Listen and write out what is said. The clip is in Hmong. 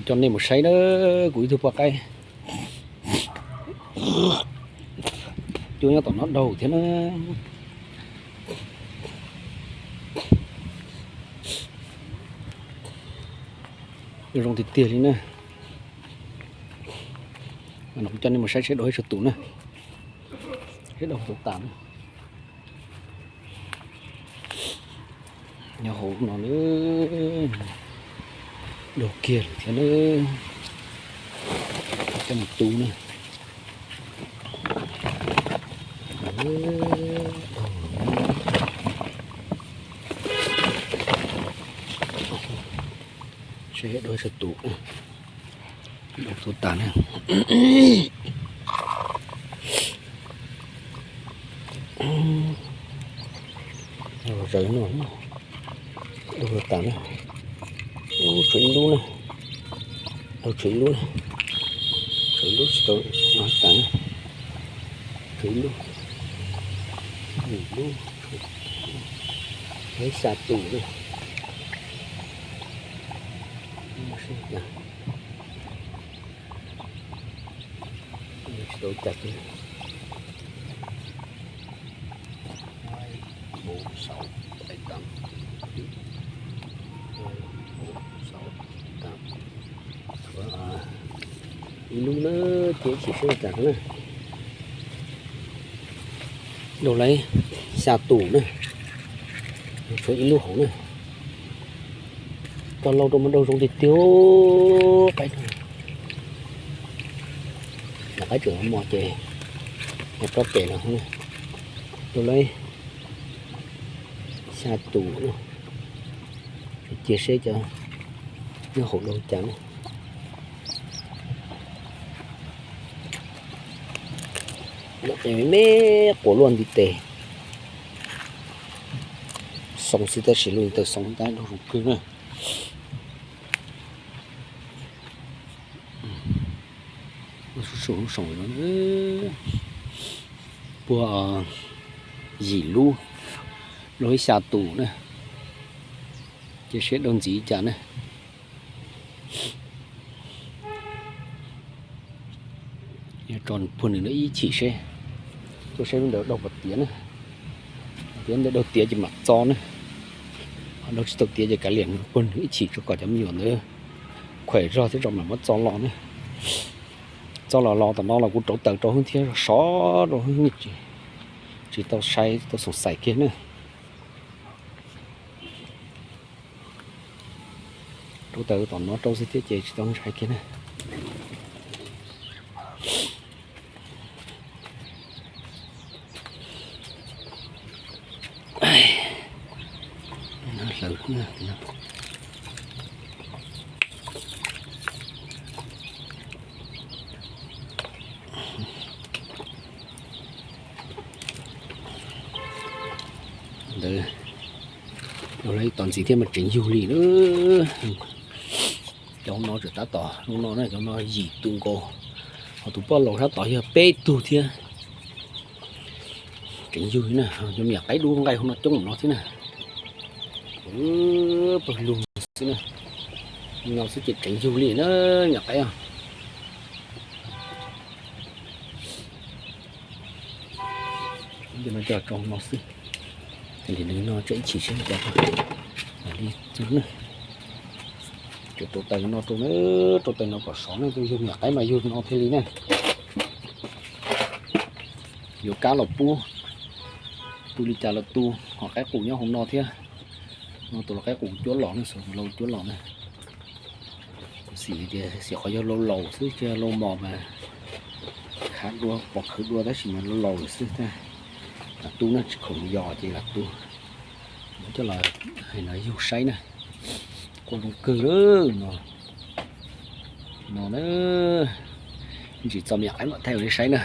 Coj nej mus saib na, kuv ib tug poj qaib cuab nyob tom no daug thiab na. Zoo tiag tiag li na. Kuv coj nej mus saib seb daug ib tug tus na. Seb daug tus tas na. Nyob hauv no na, daug kiag lawm thiab na. Coj mus tu na. Seb daug ib tug tus. Daug tus tas na. Zaws no, daug tus tas na. Ub, tshuav ib lub na. Daug tshuav ib lub na. Tshuav ib lub tsis tau no tas na. Tshuav ib lub. Ib lub. Ib xya tus na. Tsis tau cas kiag. Ib lub na, ces ib chim seb tas na. Daug lawm xya tus na. Tshuav ib lub hauv na. Coj lauj, rau mas daug zoo tiag tiag. Qaib, qaib tseem mos ces nyob rau pem no. Daug lawm xya tus na. Cia seb cov nyob hauv daug cas na. Lub qe me me quas luaj ntiv tes. Xoo xwb tab sis lub ntiv tes xoo tab daug zoo kawg na. Lub sub soo no, puag yim lub, daug ib xya tus na. Cia seb daug ntxiv cas na. Tso puag nws ib chim seb, tuaj seb lub ntawd daug puas tiav na. Tiav ntawd daug tiav ces mam txo na. Ho daug tsis tau tiav ces kav liam puag nws ib chim tso kom cov me nyuam ntawd khuam zog thiab tso mam muab txo los na. Txo los los tom no los kuv rauv taws rau hwb thiab sov rau hwb, tsis tau sai tau xoom xais kiag na. Rauv taws tom no rau xwb thiab ces tsis tau ntshai kiag na. Ntawd, tos ntxiv thiab mas tseem yug li na. Cov no tseem tab tom, no na, cov no yim tus nkaus, ho tus poj laus sab tod yog peb tug thiab. Tseem yug li na, cov me nyuam qaib dub nqaij hauv no coob no thiab na. Pawg lug xwb na, no xwb ces tseem yug li na, me nyuam qaib os. Cov no coj tso no xwb, li no tso ib chim seb cas li txug na. Ces rau taws no rau, rau taws no kom sov na, tus yug me nyuam qaib mas yug no thiaj li na. Yuav kab los pub, tu li cas los tu, ho qaib qus nyob hauv no thiab. No tus lau qaib qus cuab los na, xav tus lau cuab los na. Kuv xav tias xyov qhov yog lau laus xwb, tsis yog lau mos mas khav dua, pom khawv dua tab sis mas lau laus lawm xwb. Lam tu na, tsis khoom yos ces lam tu. Coj los hais no yug saib na. Quaj zoo kawg no. No na, ntsis txom me nyuam qaib mam thaij ua nej saib na.